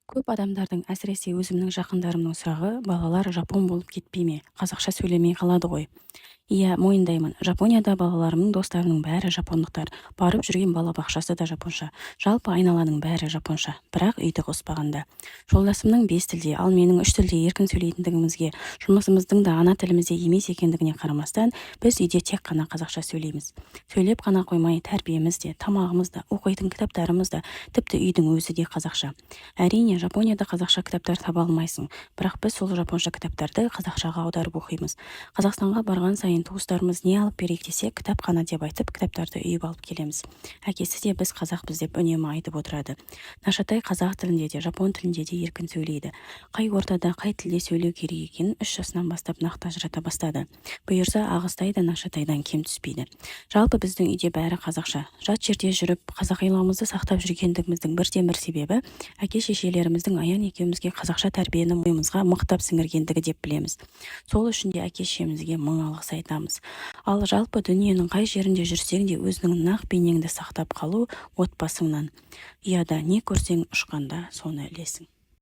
Көп адамдардың, әсіресе өзімнің жақындарымның сұрағы: «Балалар жапон болып кетпей ме, қазақша сөйлемей қалады ғой?» Иә, мойындаймын, Жапонияда балаларымның достарының бәрі жапондықтар, барып жүрген балабақшасы да жапонша, жалпы айналаның бәрі жапонша, бірақ үйді қоспағанда. Жолдасымның бес тілде, ал менің үш тілде еркін сөйлейтіндігімізге, жұмысымыздың да ана тілімізде емес екендігіне қарамастан, біз үйде тек қана қазақша сөйлейміз. Сөйлеп қана қоймай, тәрбиеміз де, тамағымыз да, оқитын кітаптарымыз да, тіпті үйдің өзі де қазақша. Әрине, Жапонияда қазақша кітаптар таба алмайсың, бірақ біз сол жапонша кітаптарды қазақшаға аударып оқимыз. Қазақстанға барған сайын туыстарымыз не алып берейік десе, кітап қана деп айтып, кітаптарды үйіп алып келеміз. Әкесі де біз қазақпыз деп үнемі айтып отырады. Нашатай қазақ тілінде де, жапон тілінде де еркін сөйлейді. Қай ортада қай тілде сөйлеу керек екенін 3 жасынан бастап нақты ажырата бастады. Бұйырса, Ағыстай да Нашатайдан кем түспейді. Жалпы, біздің үйде бәрі қазақша. Жат жерде жүріп, қазақилығымызды сақтап жүргендігіміздің бірден-бір себебі әке-шешелеріміздің Аян екеумізге қазақша тәрбиені миымызға мықтап сіңіргендігі деп білеміз. Сол үшін де әке-шешемізге мың алғыс айтамыз. Ал жалпы, дүниенің қай жерінде жүрсең де, өзіңнің нақ бейнеңді сақтап қалу отбасыңнан. Ұяда не көрсең, ұшқанда соны ілесің.